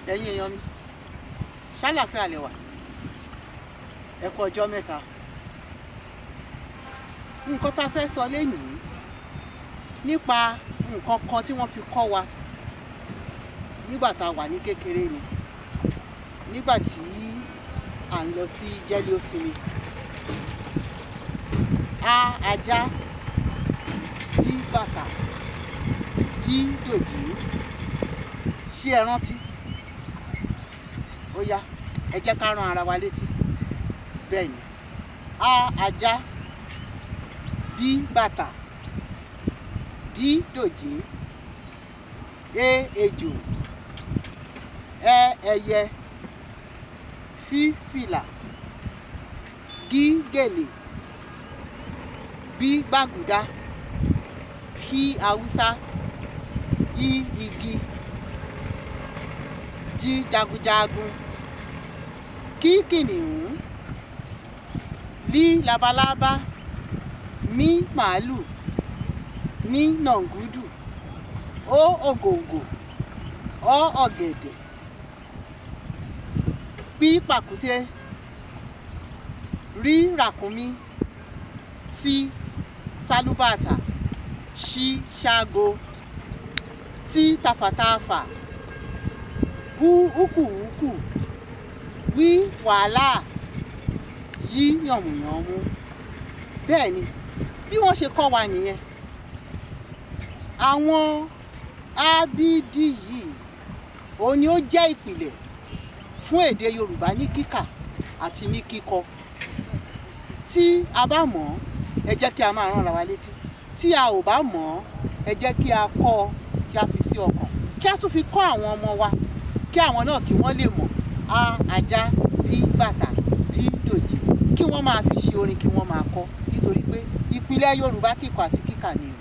Ẹ̀yin èèyàn mi, ṣàlàáfíà lẹ wà? Ẹ kú ọjọ́ mẹ́ta. Nǹkan tá a fẹ́ sọ lénìí nípa nǹkan kan tí wọ́n fi kọ́ wa nígbà tá a wà ní kékeré ni, nígbà tí à ń lọ sí jẹ́lé-ó-sinmi. A ajá, B bàtà, D dòjé. Ṣé ẹ rántí? Ó yá, ẹ jẹ́ ká rán ara wa létí. Bẹ́ẹ̀ ni, A ajá, B bàtà, D dòjé, E ejò, Ẹ ẹyẹ, F fìlà, G gèlè, B gbàgùdá, H haúsá, I igi, J jagunjagun, K kìnìún, L labalábá, M màálù, N nàngúdù, O ògòǹgò, Ọ ọ̀gẹ̀dẹ̀, P pàkúté, R ràkúnmí, S sálúbàtà, Ṣ ṣágo, T tafàtafà, U húkúhúkù, W wàhálà, Y yànmùyánmú. Bẹ́ẹ̀ ni, bí wọ́n ṣe kọ́ wa nìyẹn. Àwọn ABD yìí, òun ni ó jẹ́ ìpìlẹ̀ fún èdè Yorùbá ní kíkà àti ní kíkọ. Tí a bá mọ̀ ọ́, ẹ jẹ́ kí a máa rán ara wa létí. Tí a ò bá mọ̀ ọ́, ẹ jẹ́ kí a kọ́ ọ, kí a fi sí ọkàn, kí a tún fi kọ́ àwọn ọmọ wa, kí àwọn náà kí wọ́n lè mọ̀ A ajá, B bàtà, D dòjé, kí wọ́n máa fi ṣe orin, kí wọ́n máa kọ, nítorí pé ìpìlẹ̀ Yorùbá kíkọ àti kíkà ni o.